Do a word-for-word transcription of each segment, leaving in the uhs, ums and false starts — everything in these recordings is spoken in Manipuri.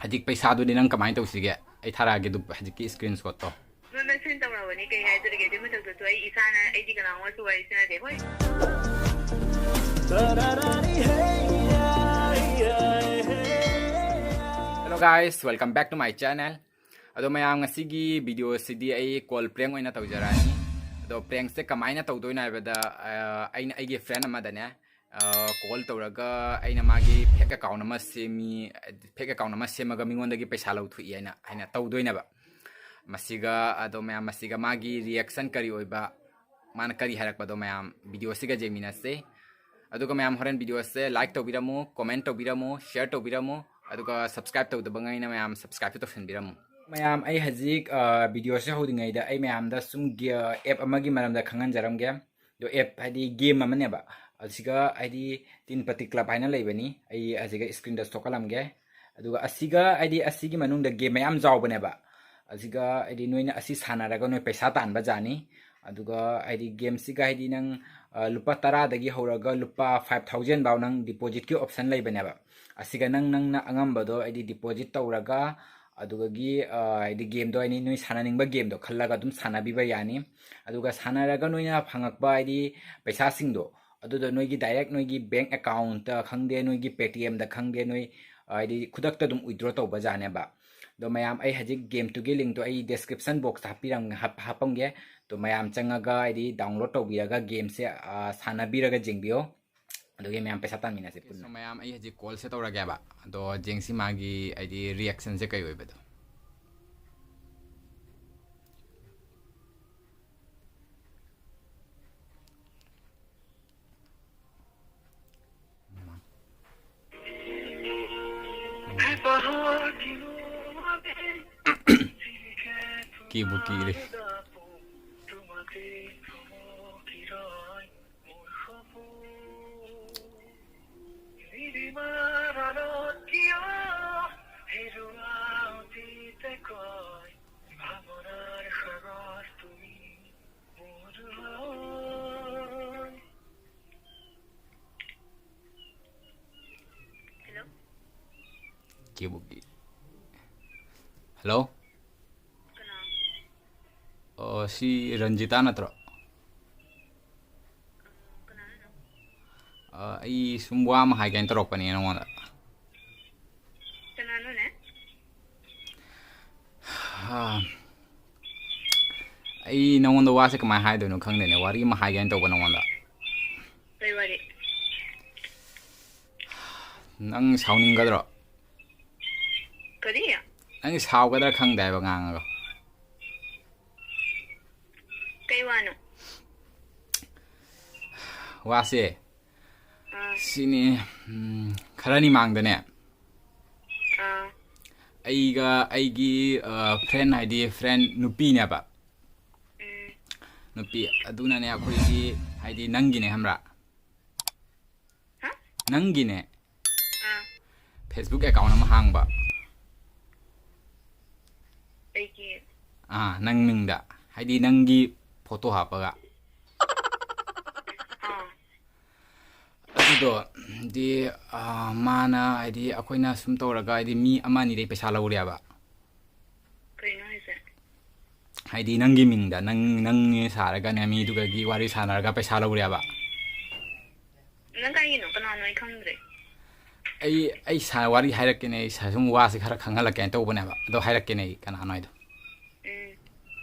ꯍꯧꯖꯤꯛ ꯄꯩꯁꯥꯗꯨꯗꯤ ꯅꯪ ꯀꯃꯥꯏꯅ ꯇꯧꯁꯤꯒꯦ? ꯑꯩ ꯊꯥꯔꯛꯑꯒꯦ ꯑꯗꯨ ꯍꯧꯖꯤꯛꯀꯤ screenshotꯇꯣ꯫ ꯅꯣꯏ ꯃꯁꯦꯟ ꯇꯧꯅꯕꯅꯤ, ꯀꯩ ꯍꯥꯏꯗꯣꯔꯤꯒꯦ? ꯑꯗꯨꯏ ꯃꯊꯛꯇꯁꯨ ꯑꯩ ꯏꯁꯥꯅ, ꯑꯩꯗꯤ ꯀꯅꯥꯒꯨꯝꯕꯁꯨ ꯋꯥꯔꯤ ꯁꯥꯟꯅꯗꯦ꯫ ꯍꯣꯏ꯫ Hello guys, welcome back to my channel. ꯑꯗꯣ ꯃꯌꯥꯝ, ꯉꯁꯤꯒꯤ videoꯁꯤꯗꯤ ꯑꯩ call prank ꯑꯣꯏꯅ ꯇꯧꯖꯔꯛꯑꯅꯤ꯫ ꯑꯗꯣ prankꯁꯦ ꯀꯃꯥꯏꯅ ꯇꯧꯗꯣꯏꯅꯣ ꯍꯥꯏꯕꯗ, ꯑ, ꯑꯩꯅ ꯑꯩꯒꯤ friend ꯑꯃꯗꯅꯦ, ꯑ, call ꯇꯧꯔꯒ ꯑꯩꯅ ꯃꯥꯒꯤ fake account ꯑꯃ ꯁꯦꯝꯃꯤ, fake account ꯑꯃ ꯁꯦꯝꯃꯒ ꯃꯤꯉꯣꯟꯗꯒꯤ ꯄꯩꯁꯥ ꯂꯧꯊꯣꯛꯏ ꯍꯥꯏꯅ, ꯍꯥꯏꯅ ꯇꯧꯗꯣꯏꯅꯦꯕ꯫ ꯃꯁꯤꯒ, ꯑꯗꯣ ꯃꯌꯥꯝ, ꯃꯁꯤꯒ ꯃꯥꯒꯤ reaction ꯀꯔꯤ ꯑꯣꯏꯕ, ꯃꯥꯅ ꯀꯔꯤ ꯍꯥꯏꯔꯛꯄꯗꯣ ꯃꯌꯥꯝ videoꯁꯤꯒ ꯌꯦꯡꯃꯤꯟꯅꯁꯦ꯫ ꯑꯗꯨꯒ ꯃꯌꯥꯝ, ꯍꯣꯔꯦꯟ videoꯁꯦ like ꯇꯧꯕꯤꯔꯝꯃꯨ, comment ꯇꯧꯕꯤꯔꯝꯃꯨ, share ꯇꯧꯕꯤꯔꯝꯃꯨ, ꯑꯗꯨꯒ subscribe ꯇꯧꯗꯕꯉꯩꯅ ꯃꯌꯥꯝ subscribeꯁꯨ ꯇꯧꯁꯟꯕꯤꯔꯝꯃꯨ꯫ ꯃꯌꯥꯝ, ꯑꯩ ꯍꯧꯖꯤꯛ, ꯑ, videoꯁꯦ ꯍꯧꯗ꯭ꯔꯤꯉꯩꯗ ꯑꯩ ꯃꯌꯥꯝꯗ ꯁꯨꯝ ꯒꯦ-, app ꯑꯃꯒꯤ ꯃꯔꯝꯗ ꯈꯪꯍꯟꯖꯔꯝꯒꯦ꯫ ꯑꯗꯣ app ꯍꯥꯏꯗꯤ game ꯑꯃꯅꯦꯕ꯫ ꯑꯁꯤꯒ ꯍꯥꯏꯗꯤ Teen Patti Club ꯍꯥꯏꯅ ꯂꯩꯕꯅꯤ꯫ ꯑꯩ ꯑꯁꯤꯒ screenꯗ ꯊꯣꯛꯍꯜꯂꯝꯒꯦ꯫ ꯑꯗꯨꯒ ꯑꯁꯤꯒ ꯍꯥꯏꯗꯤ ꯑꯁꯤꯒꯤ ꯃꯅꯨꯡꯗ game ꯃꯌꯥꯝ ꯌꯥꯎꯕꯅꯦꯕ꯫ ꯑꯁꯤꯒ ꯍꯥꯏꯗꯤ ꯅꯣꯏꯅ ꯑꯁꯤ ꯁꯥꯟꯅꯔꯒ ꯅꯣꯏ ꯄꯩꯁꯥ ꯇꯥꯟꯕ ꯖꯥꯠꯅꯤ꯫ ꯑꯗꯨꯒ ꯍꯥꯏꯗꯤ gameꯁꯤꯒ ꯍꯥꯏꯗꯤ ꯅꯪ, ꯑ, ꯂꯨꯄꯥ ꯇꯔꯥꯗꯒꯤ ꯍꯧꯔꯒ ꯂꯨꯄꯥ five thousand ꯐꯥꯎ ꯅꯪ depositꯀꯤ option ꯂꯩꯕꯅꯦꯕ꯫ ꯑꯁꯤꯒ ꯅꯪ, ꯅꯪꯅ ꯑꯉꯝꯕꯗꯣ ꯍꯥꯏꯗꯤ deposit ꯇꯧꯔꯒ ꯑꯗꯨꯗꯒꯤ, ꯑ, ꯍꯥꯏꯗꯤ gameꯗꯣ ꯍꯥꯏꯗꯤ ꯅꯣꯏ ꯁꯥꯟꯅꯅꯤꯡꯕ gameꯗꯣ ꯈꯜꯂꯒ ꯑꯗꯨꯝ ꯁꯥꯟꯅꯕꯤꯕ ꯌꯥꯅꯤ꯫ ꯑꯗꯨꯒ ꯁꯥꯟꯅꯔꯒ ꯅꯣꯏꯅ ꯐꯪꯉꯛꯄ ꯍꯥꯏꯗꯤ ꯄꯩꯁꯥꯁꯤꯡꯗꯣ ꯑꯗꯨꯗꯣ ꯅꯣꯏꯒꯤ direct ꯅꯣꯏꯒꯤ bank accountꯇ ꯈꯪꯗꯦ, ꯅꯣꯏꯒꯤ Paytmꯗ ꯈꯪꯗꯦ, ꯅꯣꯏ, ꯑ, ꯍꯥꯏꯗꯤ ꯈꯨꯗꯛꯇ ꯑꯗꯨꯝ withdraw ꯇꯧꯕ ꯖꯥꯠꯅꯦꯕ꯫ ꯑꯗꯣ ꯃꯌꯥꯝ, ꯑꯩ ꯍꯧꯖꯤꯛ gameꯇꯨꯒꯤ linkꯇꯣ ꯑꯩ description boxꯇ ꯍꯥꯞꯄꯤꯔꯝ-, ꯍꯥꯞ-, ꯍꯥꯞꯄꯝꯒꯦ꯫ ꯑꯗꯣ ꯃꯌꯥꯝ ꯆꯪꯉꯒ ꯍꯥꯏꯗꯤ download ꯇꯧꯕꯤꯔꯒ gameꯁꯦ, ꯑ, ꯁꯥꯟꯅꯕꯤꯔꯒ ꯌꯦꯡꯕꯤꯌꯣ꯫ ꯑꯗꯨꯒꯤ ꯃꯌꯥꯝ ꯄꯩꯁꯥ ꯇꯥꯟꯃꯤꯟꯅꯁꯦ ꯄꯨꯟꯅ꯫ So ꯃꯌꯥꯝ, ꯑꯩ ꯍꯧꯖꯤꯛ callꯁꯦ ꯇꯧꯔꯒꯦꯕ꯫ ꯑꯗꯣ ꯌꯦꯡꯁꯤ ꯃꯥꯒꯤ ꯍꯥꯏꯗꯤ reactionꯁꯦ ꯀꯩ ꯑꯣꯏꯕꯗꯣ꯫ ꯀꯤꯕꯨ ꯀꯤꯔꯦ꯫ Hello? ꯀꯤꯕꯨ ꯀꯤ꯫ ꯍꯜꯂꯣ꯫ ꯑꯣ, ꯁꯤ ꯔꯟꯖꯤꯇꯥ ꯅꯠꯇ꯭ꯔꯣ? ꯑ, ꯑꯩ ꯁꯨꯝ ꯋꯥ ꯑꯃ ꯍꯥꯏꯒꯦꯅ ꯇꯧꯔꯛꯄꯅꯦ ꯅꯉꯣꯟꯗ꯫ ꯀꯅꯥꯅꯣꯅꯦ? ꯑ, ꯑꯩ ꯅꯉꯣꯟꯗ ꯋꯥꯁꯦ ꯀꯃꯥꯏꯅ ꯍꯥꯏꯗꯣꯏꯅꯣ ꯈꯪꯗꯦꯅꯦ, ꯋꯥꯔꯤ ꯑꯃ ꯍꯥꯏꯒꯦꯅ ꯇꯧꯕ ꯅꯉꯣꯟꯗ꯫ ꯀꯩ ꯋꯥꯔꯤ? ꯅꯪ ꯁꯥꯎꯅꯤꯡꯒꯗ꯭ꯔꯣ? ꯀꯔꯤ? ꯅꯪ ꯁꯥꯎꯒꯗ꯭ꯔꯥ ꯈꯪꯗꯦ ꯍꯥꯏꯕ ꯉꯥꯡꯉꯒ꯫ ꯀꯩ ꯋꯥꯅꯣ? ꯋꯥꯁꯦ ꯑꯥ꯫ ꯁꯤꯅꯤ, ꯎꯝ, ꯈꯔꯅꯤ ꯃꯥꯡꯗꯅꯦ, ꯑꯥ꯫ ꯑꯩꯒ ꯑꯩꯒꯤ, ꯑ, ꯐ꯭ꯔꯦꯟ, ꯍꯥꯏꯗꯤ ꯐ꯭ꯔꯦꯟ ꯅꯨꯄꯤꯅꯦꯕ꯫ ꯎꯝ꯫ ꯅꯨꯄꯤ ꯑꯗꯨꯅꯅꯦ ꯑꯩꯈꯣꯏꯒꯤ, ꯍꯥꯏꯗꯤ ꯅꯪꯒꯤꯅꯦ ꯈꯪꯕ꯭ꯔꯥ? ꯍꯥ? ꯅꯪꯒꯤꯅꯦ꯫ ꯑꯥ꯫ Facebook account ꯑꯃ ꯍꯥꯡꯕ꯫ ꯑꯩꯒꯤ? ꯑꯥ, ꯅꯪ ꯃꯤꯡꯗ꯫ ꯍꯥꯏꯗꯤ ꯅꯪꯒꯤ ꯐꯣꯇꯣ ꯍꯥꯞꯄꯒ꯫ ꯑꯥ꯫ ꯑꯗꯨꯗꯣ, ꯗꯤ, ꯑꯥ, ꯃꯥꯅ, ꯍꯥꯏꯗꯤ ꯑꯩꯈꯣꯏꯅ ꯁꯨꯝ ꯇꯧꯔꯒ, ꯍꯥꯏꯗꯤ ꯃꯤ ꯑꯃ ꯑꯅꯤꯗꯩ ꯄꯩꯁꯥ ꯂꯧꯔꯦꯕ꯫ ꯀꯩꯅꯣ ꯍꯥꯏꯁꯦ? ꯍꯥꯏꯗꯤ ꯅꯪꯒꯤ ꯃꯤꯡꯗ, ꯅꯪ, ꯅꯪꯅꯦ ꯁꯥꯔꯒꯅꯦ, ꯃꯤꯗꯨꯒꯒꯤ ꯋꯥꯔꯤ ꯁꯥꯟꯅꯔꯒ ꯄꯩꯁꯥ ꯂꯧꯔꯦꯕ꯫ ꯅꯪ ꯀꯥꯏꯒꯤꯅꯣ? ꯀꯅꯥꯅꯣ? ꯑꯩ ꯈꯪꯗ꯭ꯔꯦ꯫ ꯑꯩ, ꯑꯩ ꯁꯥ-, ꯋꯥꯔꯤ ꯍꯥꯏꯔꯛꯀꯦꯅꯦ, ꯑꯩ ꯁꯥ-, ꯁꯨꯝ ꯋꯥꯁꯦ ꯈꯔ ꯈꯪꯍꯜꯂꯛꯀꯦꯅ ꯇꯧꯕꯅꯦꯕ, ꯑꯗꯣ ꯍꯥꯏꯔꯛꯀꯦꯅꯦ ꯑꯩ ꯀꯅꯥꯅꯣ ꯍꯥꯏꯗꯣ꯫ ꯎꯝ꯫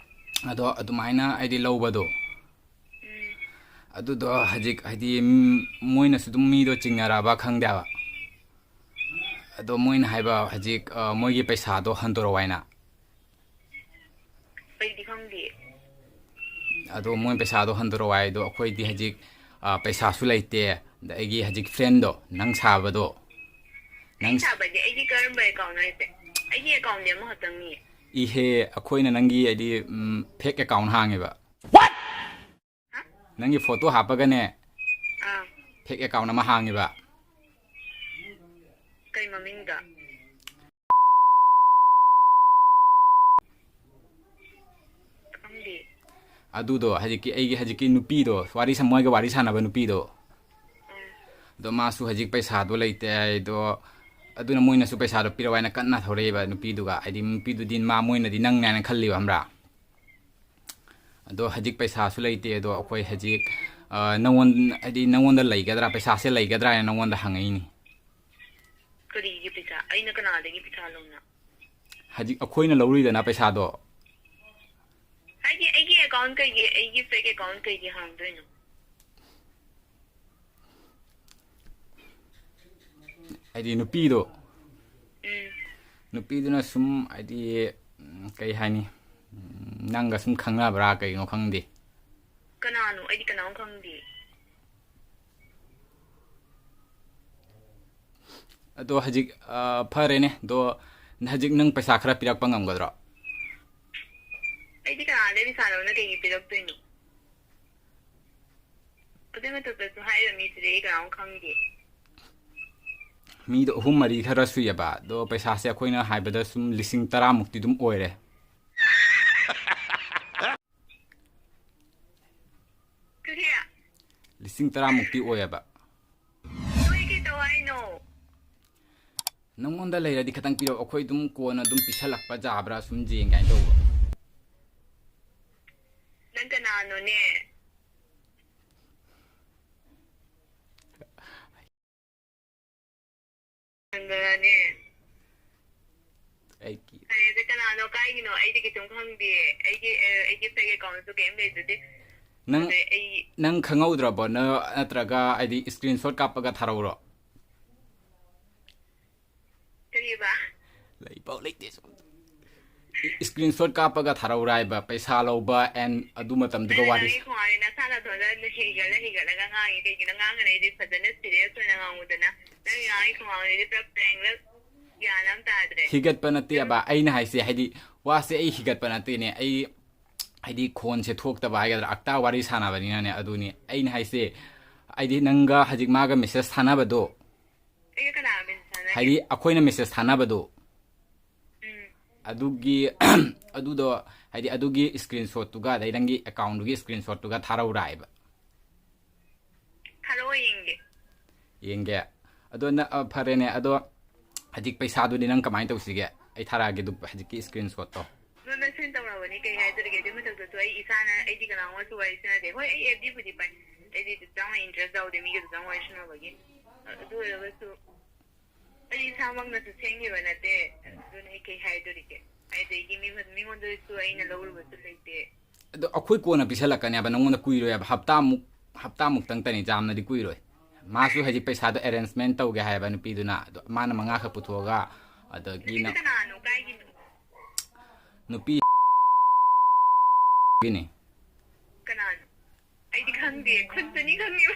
ꯑꯗꯣ ꯑꯗꯨꯃꯥꯏꯅ ꯑꯩꯗꯤ ꯂꯧꯕꯗꯣ, ꯎꯝ꯫ ꯑꯗꯨꯗꯣ ꯍꯧꯖꯤꯛ ꯍꯥꯏꯗꯤ, ꯎꯝ, ꯃꯣꯏꯅꯁꯨ ꯑꯗꯨꯝ ꯃꯤꯗꯣ ꯆꯤꯡꯅꯔꯛꯑꯕ ꯈꯪꯗꯦꯕ꯫ ꯑꯗꯣ ꯃꯣꯏꯅ ꯍꯥꯏꯕ ꯍꯧꯖꯤꯛ, ꯑ, ꯃꯣꯏꯒꯤ ꯄꯩꯁꯥꯗꯣ ꯍꯟꯗꯣꯔꯛꯑꯣ ꯍꯥꯏꯅ꯫ ꯑꯩꯗꯤ ꯈꯪꯗꯦ꯫ ꯑꯗꯣ ꯃꯣꯏ ꯄꯩꯁꯥꯗꯣ ꯍꯟꯗꯣꯔꯛꯑꯣ ꯍꯥꯏꯗꯣ, ꯑꯩꯈꯣꯏꯗꯤ ꯍꯧꯖꯤꯛ, ꯑ, ꯄꯩꯁꯥꯁꯨ ꯂꯩꯇꯦ꯫ ꯑꯗ ꯑꯩꯒꯤ ꯍꯧꯖꯤꯛ ꯐ꯭ꯔꯦꯟꯗꯣ, ꯅꯪ ꯁꯥꯕꯗꯣ, ꯑꯩ ꯅꯪ ꯁꯥꯕꯗꯤ ꯑꯩꯒꯤ ꯀꯔꯝꯕ account ꯍꯥꯏꯁꯦ? ꯑꯩꯒꯤ accountꯗꯤ ꯑꯃꯈꯛꯇꯪꯅꯤ꯫ ꯏꯍꯦ, ꯑꯩꯈꯣꯏꯅ ꯅꯪꯒꯤ ꯍꯥꯏꯗꯤ, ꯎꯝ, fake account ꯍꯥꯡꯉꯦꯕ꯫ ꯍꯥ? ꯅꯪꯒꯤ ꯐꯣꯇꯣ ꯍꯥꯞꯄꯒꯅꯦ, ꯑꯥ꯫ Fake account ꯑꯃ ꯍꯥꯡꯉꯦꯕ꯫ ꯀꯩ ꯃꯃꯤꯡꯗ? ꯈꯪꯗꯦ꯫ ꯑꯗꯨꯗꯣ ꯍꯧꯖꯤꯛꯀꯤ, ꯑꯩꯒꯤ ꯍꯧꯖꯤꯛꯀꯤ ꯅꯨꯄꯤꯗꯣ, ꯋꯥꯔꯤ ꯁꯥ-, ꯃꯣꯏꯒ ꯋꯥꯔꯤ ꯁꯥꯟꯅꯕ ꯅꯨꯄꯤꯗꯣ, ꯎꯝ꯫ ꯑꯗꯣ ꯃꯥꯁꯨ ꯍꯧꯖꯤꯛ ꯄꯩꯁꯥꯗꯣ ꯂꯩꯇꯦ ꯍꯥꯏꯗꯣ, ꯑꯗꯨꯅ ꯃꯣꯏꯅꯁꯨ ꯄꯩꯁꯥꯗꯣ ꯄꯤꯔꯛꯑꯣ ꯍꯥꯏꯅ ꯀꯟꯅ ꯊꯧꯔꯛꯏꯕ꯫ ꯅꯨꯄꯤꯗꯨꯒ, ꯍꯥꯏꯗꯤ ꯅꯨꯄꯤꯗꯨꯗꯤ ꯃꯥ, ꯃꯣꯏꯅꯗꯤ ꯅꯪꯅꯦ ꯍꯥꯏꯅ ꯈꯜꯂꯤꯕ, ꯈꯪꯕ꯭ꯔꯥ? ꯑꯗꯣ ꯍꯧꯖꯤꯛ ꯄꯩꯁꯥꯁꯨ ꯂꯩꯇꯦ꯫ ꯑꯗꯣ ꯑꯩꯈꯣꯏ ꯍꯧꯖꯤꯛ, ꯑ, ꯅꯪꯉꯣꯟ-, ꯍꯥꯏꯗꯤ ꯅꯪꯉꯣꯟꯗ ꯂꯩꯒꯗ꯭ꯔꯥ, ꯄꯩꯁꯥꯁꯦ ꯂꯩꯒꯗ꯭ꯔꯥ ꯍꯥꯏꯅ ꯅꯪꯉꯣꯟꯗ ꯍꯪꯉꯛꯏꯅꯤ꯫ ꯀꯔꯤꯒꯤ ꯄꯩꯁꯥ? ꯑꯩꯅ ꯀꯅꯥꯗꯒꯤ ꯄꯩꯁꯥ ꯂꯧꯅ? ꯍꯧꯖꯤꯛ ꯑꯩꯈꯣꯏꯅ ꯂꯧꯔꯤꯗꯅ ꯄꯩꯁꯥꯗꯣ꯫ ꯍꯥꯏꯗꯤ ꯑꯩꯒꯤ ꯑꯦꯀꯥꯎꯟ ꯀꯩꯒꯤ, ꯑꯩꯒꯤ ꯐꯦꯛ ꯑꯦꯀꯥꯎꯟ ꯀꯩꯒꯤ ꯍꯥꯡꯗꯣꯏꯅꯣ? ꯍꯥꯏꯗꯤ ꯅꯨꯄꯤꯗꯣ, ꯎꯝ꯫ ꯅꯨꯄꯤꯗꯨꯅ ꯁꯨꯝ, ꯍꯥꯏꯗꯤ, ꯎꯝ, ꯀꯩ ꯍꯥꯏꯅꯤ, ꯎꯝ, ꯅꯪꯒ ꯁꯨꯝ ꯈꯪꯅꯕ꯭ꯔꯥ, ꯀꯩꯅꯣ ꯈꯪꯗꯦ꯫ ꯀꯅꯥꯅꯣ? ꯑꯩꯗꯤ ꯀꯅꯥꯝ ꯈꯪꯗꯦ꯫ ꯑꯗꯣ ꯍꯧꯖꯤꯛ, ꯑ, ꯐꯔꯦꯅꯦ꯫ ꯑꯗꯣ ꯍꯧꯖꯤꯛ ꯅꯪ ꯄꯩꯁꯥ ꯈꯔ ꯄꯤꯔꯛꯄ ꯉꯝꯒꯗ꯭ꯔꯣ? ꯑꯩꯗꯤ ꯀꯅꯥꯗꯩ ꯄꯩꯁꯥ ꯂꯧꯅ ꯀꯩꯒꯤ ꯄꯤꯔꯛꯇꯣꯏꯅꯣ? ꯑꯗꯨꯏ ꯃꯊꯛꯇꯁꯨ ꯍꯥꯏꯔꯤꯕ ꯃꯤꯁꯤꯗꯤ ꯑꯩ ꯀꯅꯥꯝ ꯈꯪꯗꯦ꯫ ꯃꯤꯗꯣ ꯑꯍꯨꯝ ꯃꯔꯤ ꯈꯔ ꯁꯨꯏꯑꯕ꯫ ꯑꯗꯣ ꯄꯩꯁꯥꯁꯦ ꯑꯩꯈꯣꯏꯅ ꯍꯥꯏꯕꯗ ꯁꯨꯝ ꯂꯤꯁꯤꯡ ꯇꯔꯥꯃꯨꯛꯇꯤ ꯑꯗꯨꯝ ꯑꯣꯏꯔꯦ꯫ ꯀꯔꯤ? ꯂꯤꯁꯤꯡ ꯇꯔꯥꯃꯨꯛꯇꯤ ꯑꯣꯏꯌꯦꯕ꯫ ꯅꯣꯏ ꯀꯩ ꯇꯧ ꯍꯥꯏꯅꯣ? ꯅꯪꯉꯣꯟꯗ ꯂꯩꯔꯗꯤ ꯈꯤꯇꯪ ꯄꯤꯔꯛꯑꯣ, ꯑꯩꯈꯣꯏ ꯑꯗꯨꯝ ꯀꯣꯟꯅ ꯑꯗꯨꯝ ꯄꯤꯁꯜꯂꯛꯄ ꯌꯥꯕ꯭ꯔꯥ ꯁꯨꯝ ꯌꯦꯡꯒꯦ ꯍꯥꯏꯅ ꯇꯧꯕ꯫ ꯅꯪ ꯀꯅꯥꯅꯣꯅꯦ? ꯅꯪꯒꯅꯦ꯫ ꯑꯩꯒꯤ ꯐꯔꯦꯁꯦ, ꯀꯅꯥꯅꯣ, ꯀꯥꯏꯒꯤꯅꯣ? ꯑꯩꯗꯤ ꯀꯩꯁꯨꯝ ꯈꯪꯗꯦ꯫ ꯑꯩꯒꯤ, ꯑ, ꯑꯩꯒꯤ ꯐꯦꯛ ꯑꯦꯀꯥꯎꯟꯁꯨ ꯀꯩꯝ ꯂꯩꯖꯗꯦ꯫ ꯅꯪ, ꯑꯗꯩ ꯑꯩ ꯅꯪ ꯈꯪꯍꯧꯗ꯭ꯔꯕꯣ? ꯅ-, ꯅꯠꯇ꯭ꯔꯒ ꯍꯥꯏꯗꯤ ꯁ꯭ꯀ꯭ꯔꯤꯟ ꯁꯣꯠ ꯀꯥꯞꯄꯒ ꯊꯥꯔꯛꯎꯔꯣ? ꯀꯔꯤꯕ? ꯂꯩꯐꯥꯎ ꯂꯩꯇꯦ ꯁꯨꯝ꯫ ꯁ꯭ꯀ꯭ꯔꯤꯟ ꯁꯣꯠ ꯀꯥꯞꯄꯒ ꯊꯥꯔꯛꯎꯔꯥ ꯍꯥꯏꯕ, ꯄꯩꯁꯥ ꯂꯧꯕ and ꯑꯗꯨ ꯃꯇꯝꯗꯨꯒ ꯅꯪꯅ ꯋꯥꯔꯤ ꯉꯥꯡꯉꯤ ꯈꯣꯡꯉꯥꯡꯗꯣ ꯅꯁꯥ ꯅꯊꯣꯟꯗ ꯍꯤꯒꯠꯂ ꯍꯤꯒꯠꯂꯒ ꯉꯥꯡꯉꯤ ꯀꯩꯒꯤꯅꯣ? ꯉꯥꯡꯒꯅꯤ ꯑꯩꯗꯤ ꯐꯖꯅ ꯁꯤꯔꯤꯌꯁ ꯑꯣꯏꯅ ꯉꯥꯡꯉꯨꯗꯅ꯫ ꯅꯪ ꯉꯥꯡꯉꯤ ꯈꯣꯡꯉꯥꯡꯗꯨꯗꯤ ꯄꯨꯔꯥ ꯄ꯭ꯔꯦꯡꯂ ꯒ꯭ꯌꯥꯟ ꯑꯃ ꯇꯥꯗ꯭ꯔꯦ꯫ ꯍꯤꯒꯠꯄ ꯅꯠꯇꯦꯕ ꯑꯩꯅ ꯍꯥꯏꯁꯦ, ꯍꯥꯏꯗꯤ ꯋꯥꯁꯦ ꯑꯩ ꯍꯤꯒꯠꯄ ꯅꯠꯇꯦꯅꯦ, ꯑꯩ ꯍꯥꯏꯗꯤ ꯈꯣꯟꯁꯦ ꯊꯣꯛꯇꯕ ꯍꯥꯏꯒꯗ꯭ꯔꯥ, ꯑꯛꯇꯥ ꯋꯥꯔꯤ ꯁꯥꯟꯅꯕꯅꯤꯅꯅꯦ꯫ ꯑꯗꯨꯅꯤ ꯑꯩꯅ ꯍꯥꯏꯁꯦ, ꯍꯥꯏꯗꯤ ꯅꯪꯒ ꯍꯧꯖꯤꯛ ꯃꯥꯒ ꯃꯦꯁꯦꯁ ꯊꯥꯅꯕꯗꯣ, ꯑꯩꯒ ꯀꯅꯥꯒ ꯃꯦꯁꯦꯁ ꯊꯥꯅꯒꯦ? ꯍꯥꯏꯗꯤ ꯑꯩꯈꯣꯏꯅ ꯃꯦꯁꯦꯁ ꯊꯥꯅꯕꯗꯣ, ꯎꯝ꯫ ꯑꯗꯨꯒꯤ ꯑꯗꯨꯗꯣ, ꯍꯥꯏꯗꯤ ꯑꯗꯨꯒꯤ ꯁ꯭ꯀ꯭ꯔꯤꯟ ꯁꯣꯠꯇꯨꯒ ꯑꯗꯩ ꯅꯪꯒꯤ ꯑꯦꯀꯥꯎꯟꯗꯨꯒꯤ ꯁ꯭ꯀ꯭ꯔꯤꯟ ꯁꯣꯠꯇꯨꯒ ꯊꯥꯔꯛꯎꯔꯥ ꯍꯥꯏꯕ꯫ ꯊꯥꯔꯛꯑꯣ ꯌꯦꯡꯒꯦ꯫ ꯌꯦꯡꯒꯦ꯫ ꯑꯗꯣ ꯅ-, ꯑ, ꯐꯔꯦꯅꯦ꯫ ꯑꯗꯣ ꯍꯧꯖꯤꯛ ꯄꯩꯁꯥꯗꯨꯗꯤ ꯅꯪ ꯀꯃꯥꯏꯅ ꯇꯧꯁꯤꯒꯦ? ꯑꯩ ꯊꯥꯔꯛꯑꯒꯦ ꯑꯗꯨ ꯍꯧꯖꯤꯛꯀꯤ screenshot ꯇꯣ꯫ ꯅꯣꯟꯗ ꯁꯦꯟ ꯇꯧꯔꯕꯅꯤ, ꯀꯩ ꯍꯥꯏꯗꯣꯔꯤꯒꯦ? ꯑꯗꯨꯏ ꯃꯊꯛꯇꯁꯨ ꯑꯩ ꯏꯁꯥꯅ, ꯑꯩꯗꯤ ꯀꯅꯥꯒꯨꯝꯕꯁꯨ ꯋꯥꯔꯤ ꯁꯥꯟꯅꯗꯦ꯫ ꯍꯣꯏ, ꯑꯩ F B ꯕꯨꯗꯤ ꯄꯥꯏ, ꯑꯩꯗꯤ ꯆꯪꯕ interest ꯌꯥꯎꯗꯦ ꯃꯤꯒ ꯆꯪ ꯋꯥꯔꯤ ꯁꯥꯟꯅꯕꯒꯤ꯫ ꯑꯗꯨ ꯑꯣꯏꯔꯒꯁꯨ ꯑꯩ ꯏꯁꯥꯃꯛꯅꯁꯨ ꯁꯦꯝꯈꯤꯕ ꯅꯠꯇꯦ꯫ ꯑꯗꯨꯅ ꯑꯩ ꯀꯩ ꯍꯥꯏꯗꯣꯔꯤꯒꯦ? ꯑꯗꯒꯤ ꯃꯤ, ꯃꯤꯉꯣꯟꯗꯁꯨ ꯑꯩꯅ ꯂꯧꯔꯨꯕꯁꯨ ꯂꯩꯇꯦ꯫ ꯑꯗꯣ ꯑꯩꯈꯣꯏ ꯀꯣꯟꯅ ꯄꯤꯁꯜꯂꯛꯀꯅꯦꯕ, ꯅꯪꯉꯣꯟꯗ ꯀꯨꯏꯔꯣꯏꯕ, ꯍꯞꯇꯥꯃꯨꯛ, ꯍꯞꯇꯥꯃꯨꯛꯇꯪꯇꯅꯤ, ꯌꯥꯝꯅꯗꯤ ꯀꯨꯏꯔꯣꯏ꯫ ꯃꯥꯁꯨ ꯍꯧꯖꯤꯛ ꯄꯩꯁꯥꯗꯣ arrangement ꯇꯧꯒꯦ ꯍꯥꯏꯕ ꯅꯨꯄꯤꯗꯨꯅ, ꯑꯗꯣ ꯃꯥꯅ ꯃꯉꯥꯈꯛ ꯄꯨꯊꯣꯛꯑꯒ, ꯑꯗꯒꯤ ꯅꯨꯄꯤꯗꯨ ꯅꯪ ꯀꯅꯥꯅꯣ? ꯀꯥꯏꯒꯤꯅꯣ? ꯅꯨꯄꯤ ꯒꯤꯅꯤ꯫ ꯀꯅꯥꯅꯣ? ꯑꯩꯗꯤ ꯈꯪꯗꯦ, ꯈꯨꯟꯗꯨꯅꯤ ꯈꯪꯉꯤꯕ꯫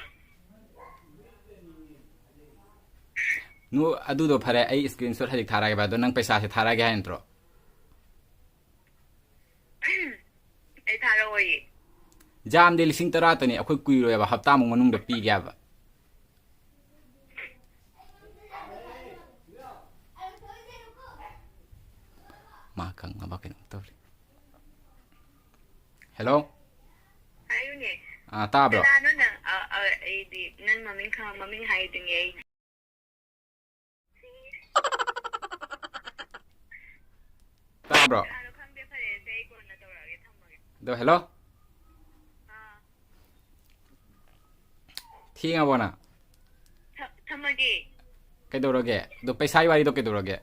ꯅꯨ-, ꯑꯗꯨꯗꯣ ꯐꯔꯦ, ꯑꯩ screenshot ꯍꯧꯖꯤꯛ ꯊꯥꯔꯛꯑꯒꯦꯕ, ꯑꯗꯣ ꯅꯪ ꯄꯩꯁꯥꯁꯦ ꯊꯥꯔꯛꯑꯒꯦ ꯍꯥꯏ ꯅꯠꯇ꯭ꯔꯣ? ꯑꯩ ꯊꯥꯔꯛꯑꯣꯏꯌꯦ꯫ ꯌꯥꯝꯗꯦ, ꯂꯤꯁꯤꯡ ꯇꯔꯥꯇꯅꯤ, ꯑꯩꯈꯣꯏ ꯀꯨꯏꯔꯣꯏꯕ, ꯍꯞꯇꯥꯃꯨꯛ ꯃꯅꯨꯡꯗ ꯄꯤꯒꯦ ꯍꯥꯏꯕ꯫ ꯃꯥ ꯈꯪꯉꯕ ꯀꯩꯅꯣꯝ ꯇꯧꯔꯤ꯫ Hello? ꯍꯥꯏꯌꯨꯅꯦ꯫ ꯑꯥ, ꯇꯥꯕ꯭ꯔꯣ? ꯀꯅꯥꯅꯣ ꯅꯪ? ꯑ, ꯑ, ꯑꯩꯗꯤ ꯅꯪ ꯃꯃꯤꯡ ꯈꯪ-, ꯃꯃꯤꯡ ꯍꯥꯏꯗꯨꯅꯦ ꯑꯩ꯫ ꯇꯥꯕ꯭ꯔꯣ? ꯀꯅꯥꯅꯣ ꯈꯪꯗꯦ, ꯐꯔꯦꯁꯦ, ꯑꯩ ꯀꯣꯟꯅ ꯇꯧꯔꯛꯑꯒꯦ, ꯊꯝꯃꯒꯦ꯫ ꯑꯗꯣ, hello? ꯑꯥ, ꯊꯦꯡꯉꯕꯣ ꯅꯪ? ꯊ-, ꯊꯝꯃꯒꯦ꯫ ꯀꯩꯗꯧꯔꯒꯦ? ꯑꯗꯣ ꯄꯩꯁꯥꯒꯤ ꯋꯥꯔꯤꯗꯣ ꯀꯩꯗꯧꯔꯒꯦ?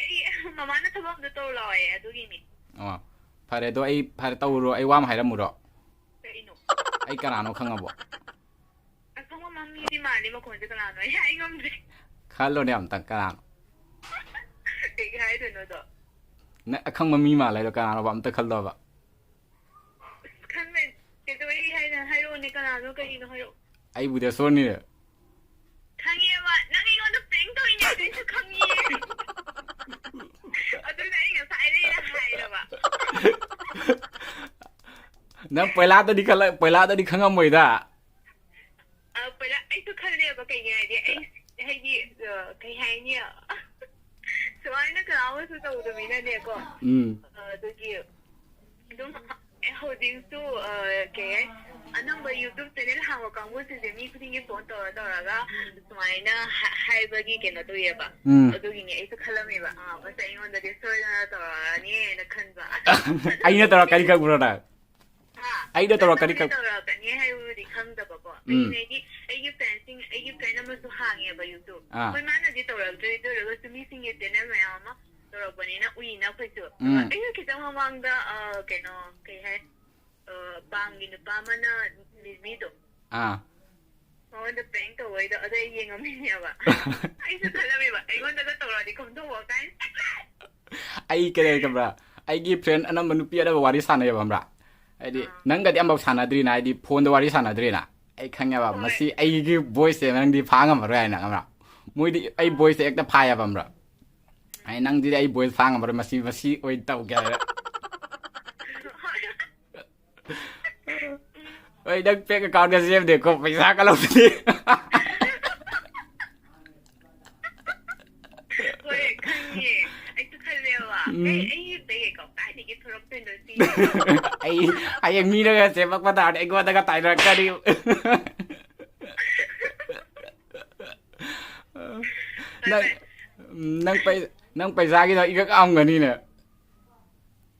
ꯑꯩ ꯃꯃꯥꯅ ꯊꯕꯛ ꯑꯝꯇ ꯇꯧꯔꯨ ꯂꯥꯛꯑꯣꯌꯦ, ꯑꯗꯨꯒꯤꯅꯤ꯫ ꯑꯣ, ꯐꯔꯦ, ꯑꯗꯣ ꯑꯩ, ꯐꯔꯦ, ꯇꯧꯔꯨꯔꯣ, ꯑꯩ ꯋꯥ ꯑꯃ ꯍꯥꯏꯔꯝꯃꯨꯔꯣ? ꯀꯩꯅꯣ? ꯑꯩ ꯀꯅꯥꯅꯣ ꯈꯪꯉꯕꯣ? ꯑꯈꯪꯕ ꯃꯤꯗꯤ ꯃꯥꯜꯂꯤ ꯃꯈꯣꯟꯁꯦ, ꯀꯅꯥꯅꯣ? ꯑꯩ ꯍꯥꯏ ꯉꯝꯗ꯭ꯔꯦ꯫ ꯈꯜꯂꯣꯅꯦ ꯑꯝꯇꯪ, ꯀꯅꯥꯅꯣ? ꯀꯩꯒꯤ ꯍꯥꯏꯗꯣꯏꯅꯣꯗꯣ? ꯅꯪ ꯑꯈꯪꯕ ꯃꯤ ꯃꯥꯜꯂꯦ ꯍꯥꯏꯗꯣ ꯀꯅꯥꯅꯣꯕ? ꯑꯝꯇ ꯈꯜꯂꯣꯕ꯫ ꯑꯁ, ꯈꯪꯗꯦ꯫ ꯀꯩꯗꯧꯔꯤ ꯍꯥꯏꯅ ꯍꯥꯏꯔꯛꯑꯣꯅꯦ, ꯀꯅꯥꯅꯣ, ꯀꯩꯅꯣ ꯍꯥꯏꯔꯛꯑꯣ꯫ ꯑꯩꯕꯨꯗꯤ ꯑꯁꯣꯔꯅꯤꯅꯦ꯫ ꯈꯪꯉꯦꯕ, ꯅꯪ ꯑꯩꯉꯣꯟꯗ prank ꯇꯧꯔꯤꯅꯦ ꯍꯥꯏꯕ ꯑꯩꯁꯨ ꯈꯪꯉꯤꯌꯦ꯫ ꯑꯗꯨꯅ ꯑꯩ ꯉꯁꯥꯏꯗꯩꯅ ꯍꯥꯏꯔꯕ꯫ ꯅꯪ ꯄꯣꯏꯂꯥꯗꯗꯤ ꯈꯜꯂ-, ꯄꯣꯏꯂꯥꯗꯗꯤ ꯈꯪꯉꯝꯃꯣꯏꯗ꯫ ꯑ, ꯄꯣꯏꯂꯥ, ꯑꯩꯁꯨ ꯈꯜꯂꯦꯕ, ꯀꯩꯒꯤꯅꯣ ꯍꯥꯏꯗꯤ ꯑꯩ, ꯍꯥꯏꯗꯤ, ꯑ, ꯀꯩ ꯍꯥꯏꯅꯤ, ꯁꯨꯃꯥꯏꯅ ꯀꯅꯥ ꯑꯃꯁꯨ ꯇꯧꯗꯕꯅꯤꯅꯅꯦꯀꯣ꯫ ꯎꯝ꯫ ꯑ, ꯑꯗꯨꯒꯤ ꯑꯗꯨꯝ ꯑꯦ, ꯍꯧꯖꯤꯛꯁꯨ ꯑ, ꯀꯩ ꯍꯥꯏ, ꯑꯅꯝꯕ YouTube channel ꯍꯥꯡꯕ ꯀꯥꯡꯕꯨꯁꯤꯡꯁꯦ ꯃꯤ ꯈꯨꯗꯤꯡꯒꯤ phone ꯇꯧꯔ ꯇꯧꯔꯒ ꯁꯨꯃꯥꯏꯅ ꯍꯥ- ꯍꯥꯏꯕꯒꯤ ꯀꯩꯅꯣ ꯇꯧꯋꯦꯕ꯫ ꯎꯝ꯫ ꯑꯗꯨꯒꯤꯅꯦ ꯑꯩꯁꯨ ꯈꯜꯂꯝꯃꯦꯕ, ꯑ, ꯃꯁꯤ ꯑꯩꯉꯣꯟꯗꯗꯤ ꯁꯣꯏꯗꯅ ꯇꯧꯔꯛꯑꯅꯤꯅ ꯈꯟꯕ꯫ ꯑꯩꯅ ꯇꯧꯔꯛꯀꯅꯤ ꯈꯪꯕ꯭ꯔꯣ ꯅꯪ? ꯍꯥ? ꯑꯩꯅ ꯇꯧꯔꯛꯀꯅꯤ ꯅꯪꯅꯕꯨꯗꯤ ꯈꯪ- ꯇꯧꯔꯛꯀꯅꯤ ꯍꯥꯏꯕꯕꯨꯗꯤ ꯈꯪꯗꯕꯀꯣ꯫ ꯎꯝ꯫ ꯑꯩꯅꯗꯤ ꯑꯩꯒꯤ friendꯁꯤꯡ, ꯑꯩꯒꯤ friend ꯑꯃꯁꯨ ꯍꯥꯡꯉꯦꯕ YouTube꯫ ꯑꯥ꯫ ꯍꯣꯏ, ꯃꯥꯅꯗꯤ ꯇꯧꯔꯛꯇ꯭ꯔꯦ, ꯑꯗꯨ ꯑꯣꯏꯔꯒꯁꯨ ꯃꯤꯁꯤꯡꯒꯤ channel ꯃꯌꯥꯝ ꯑꯃ ꯇꯧꯔꯛꯄꯅꯤꯅ ꯎꯏꯅ ꯑꯩꯈꯣꯏꯁꯨ꯫ ꯎꯝ꯫ ꯑꯩꯅ ꯈꯤꯇꯪ ꯃꯃꯥꯡꯗ, ꯑ, ꯀꯩꯅꯣ, ꯀꯩ ꯍꯥꯏ, ꯑ, ꯄꯥꯝꯒꯤ ꯅꯨꯄꯥ ꯑꯃꯅ ꯂꯤꯕꯤꯗꯣ꯫ ꯑꯥ꯫ ꯃꯉꯣꯟꯗ prank ꯇꯧꯕꯩꯗꯣ, ꯑꯗꯨ ꯑꯩ ꯌꯦꯡꯉꯝꯃꯤꯅꯦꯕ꯫ ꯑꯩꯁꯨ ꯈꯜꯂꯝꯃꯦꯕ, ꯑꯩꯉꯣꯟꯗꯒ ꯇꯧꯔꯛꯑꯗꯤ ꯀꯝꯗꯧꯕ ꯀꯥꯏꯅ꯫ ꯑꯩ ꯀꯩꯗꯧꯔꯒꯦ ꯈꯪꯕ꯭ꯔꯥ? ꯑꯩꯒꯤ friend ꯑꯅꯝꯕ, ꯅꯨꯄꯤ ꯑꯅꯝꯕ ꯋꯥꯔꯤ ꯁꯥꯟꯅꯩꯌꯦꯕ, ꯈꯪꯕ꯭ꯔꯥ? ꯍꯥꯏꯗꯤ, ꯑꯥ꯫ ꯅꯪꯒꯗꯤ ꯑꯃꯐꯥꯎ ꯁꯥꯟꯅꯗ꯭ꯔꯤꯅ, ꯍꯥꯏꯗꯤ, phoneꯗ ꯋꯥꯔꯤ ꯁꯥꯟꯅꯗ꯭ꯔꯤꯅ꯫ ꯑꯩ ꯈꯪꯉꯦꯕ, ꯍꯣꯏ꯫ ꯃꯁꯤ ꯑꯩꯒꯤ voiceꯁꯦ ꯅꯪꯗꯤ ꯐꯥ ꯉꯝꯃꯔꯣꯏ ꯍꯥꯏꯅ, ꯈꯪꯕ꯭ꯔꯥ? ꯃꯣꯏꯗꯤ ꯑꯩ voiceꯁꯦ ꯍꯦꯛꯇ ꯐꯥꯏꯌꯦꯕ, ꯈꯪꯕ꯭ꯔꯥ? ꯑꯩ, ꯅꯪꯗꯤ ꯑꯩ voice ꯐꯥ ꯉꯝꯃꯔꯣꯏ, ꯃꯁꯤ, ꯃꯁꯤ ꯑꯣꯏꯅ ꯇꯧꯒꯦ ꯍꯥꯏꯔ꯫ ꯍꯣꯏ꯫ ꯍꯣꯏ, ꯅꯪ fake accountꯒ ꯁꯦꯝꯗꯦꯀꯣ, ꯄꯩꯁꯥꯒ ꯂꯧꯗꯦ꯫ ꯍꯣꯏ, ꯈꯪꯉꯦ꯫ ꯑꯩꯁꯨ ꯈꯜꯂꯦꯕ꯫ ꯎꯝ꯫ ꯑꯩ, ꯑꯩ fake account ꯀꯥꯏꯗꯒꯤ ꯊꯣꯛꯂꯛꯇꯣꯏꯅꯣ ꯁꯤ? ꯑꯩ ꯍꯌꯦꯡ ꯃꯤꯅꯒ ꯁꯦꯝꯃꯛꯄ ꯇꯥꯔꯗꯤ ꯑꯩꯉꯣꯟꯗꯒ ꯇꯥꯏꯅꯔꯛꯀꯅꯤ꯫ ꯅꯪ, ꯅꯪ ꯄꯩ-, ꯅꯪ ꯄꯩꯁꯥꯒꯤꯗꯣ ꯏꯀꯛ ꯀꯛꯑꯝꯒꯅꯤꯅꯦ꯫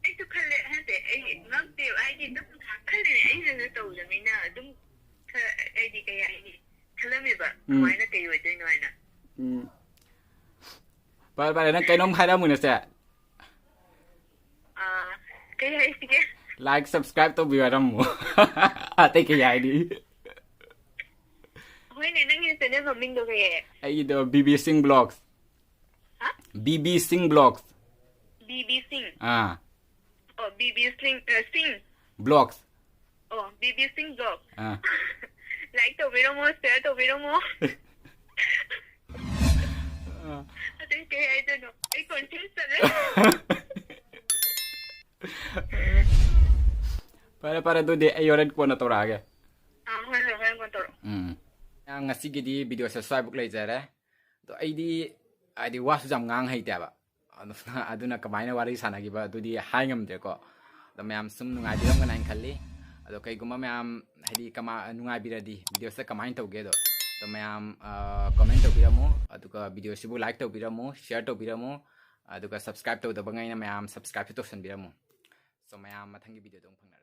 ꯑꯩꯁꯨ ꯈꯜꯂꯦ, ꯍꯥꯏꯗꯤ ꯑꯩ ꯉꯛꯇꯦꯕ, ꯍꯥꯏꯗꯤ ꯑꯗꯨꯝ ꯈꯜꯂꯤꯅꯦ, ꯑꯩꯅꯁꯨ ꯇꯧꯗꯕꯅꯤꯅ ꯑꯗꯨꯝ ꯈꯔ, ꯑꯩꯗꯤ ꯀꯩ ꯍꯥꯏꯅꯤ, ꯈꯜꯂꯝꯃꯦꯕ, ꯎꯝ꯫ ꯀꯃꯥꯏꯅ ꯀꯩ ꯑꯣꯏꯗꯣꯏꯅꯣ ꯍꯥꯏꯅ꯫ ꯎꯝ꯫ ꯐꯔꯦ, ꯐꯔꯦ, ꯅꯪ ꯀꯩꯅꯣꯝ ꯍꯥꯏꯔꯝꯃꯨꯅꯦ ꯁꯦ꯫ ꯑꯥ, ꯀꯩ ꯍꯥꯏꯁꯤꯒꯦ? Like, subscribe ꯇꯧꯕꯤꯌꯨ ꯍꯥꯏꯔꯝꯃꯨ꯫ ꯑꯇꯩ ꯀꯩ ꯍꯥꯏꯅꯤ? ꯍꯣꯏꯅꯦ, ꯅꯪꯒꯤ channel ꯃꯃꯤꯡꯗꯣ ꯀꯩ? ꯑꯩꯒꯤꯗꯣ B B Singh Vlogs꯫ ꯍꯥ? B B Singh Vlogs꯫ B B Singh꯫ ꯑꯥ꯫ ꯑꯣ, B B Singh, ꯑ, Singh꯫ Vlogs꯫ ꯑꯣ, B B Singh Vlogs꯫ ꯑꯥ꯫ Like ꯇꯧꯕꯤꯔꯝꯃꯣ, share ꯇꯧꯕꯤꯔꯝꯃꯣ꯫ ꯑꯥ꯫ ꯑꯇꯩ ꯀꯩ ꯍꯥꯏꯗꯣꯏꯅꯣ? ꯑꯩ confuse ꯆꯠꯂꯦ꯫ ꯐꯔꯦ, ꯐꯔꯦ, ꯑꯗꯨꯗꯤ ꯑꯩ ꯍꯣꯔꯦꯟ ꯀꯣꯟꯅ ꯇꯧꯔꯛꯑꯒꯦ꯫ ꯑꯥ, ꯍꯣꯏ, ꯍꯣꯏ, ꯍꯣꯔꯦꯟ ꯀꯣꯟꯅ ꯇꯧꯔꯛꯑꯣ꯫ ꯎꯝ꯫ ꯉꯁꯤꯒꯤꯗꯤ videoꯁꯦ ꯁ꯭ꯋꯥꯏꯕꯨꯛ ꯂꯩꯖꯔꯦ꯫ ꯑꯗꯣ ꯑꯩꯗꯤ, ꯍꯥꯏꯗꯤ, ꯋꯥꯁꯨ ꯌꯥꯝ ꯉꯥꯡ ꯍꯩꯇꯦꯕ꯫ ꯑꯗꯨꯅ, ꯑꯗꯨꯅ ꯀꯃꯥꯏꯅ ꯋꯥꯔꯤ ꯁꯥꯟꯅꯈꯤꯕ ꯑꯗꯨꯗꯤ ꯍꯥꯏ ꯉꯝꯗ꯭ꯔꯦꯀꯣ꯫ ꯑꯗꯣ ꯃꯌꯥꯝ ꯁꯨꯝ ꯅꯨꯡꯉꯥꯏꯕꯤꯔꯝꯒꯅꯤ ꯍꯥꯏꯅ ꯈꯜꯂꯤ꯫ ꯑꯗꯣ ꯀꯩꯒꯨꯝꯕ ꯃꯌꯥꯝ ꯍꯥꯏꯗꯤ ꯀꯃꯥ ꯅꯨꯡꯉꯥꯏꯕꯤꯔꯗꯤ videoꯁꯦ ꯀꯃꯥꯏꯅ ꯇꯧꯒꯦꯗꯣ ꯑꯗꯣ ꯃꯌꯥꯝ comment ꯇꯧꯕꯤꯔꯝꯃꯨ, ꯑꯗꯨꯒ videoꯁꯤꯕꯨ like ꯇꯧꯕꯤꯔꯝꯃꯨ, share ꯇꯧꯕꯤꯔꯝꯃꯨ, ꯑꯗꯨꯒ subscribe ꯇꯧꯗꯕꯉꯩꯅ ꯃꯌꯥꯝ subscribeꯁꯨ ꯇꯧꯁꯟꯕꯤꯔꯝꯃꯨ꯫ So ꯃꯌꯥꯝ ꯃꯊꯪꯒꯤ videoꯗ ꯑꯃꯨꯛ ꯐꯪꯅꯔꯁꯤ꯫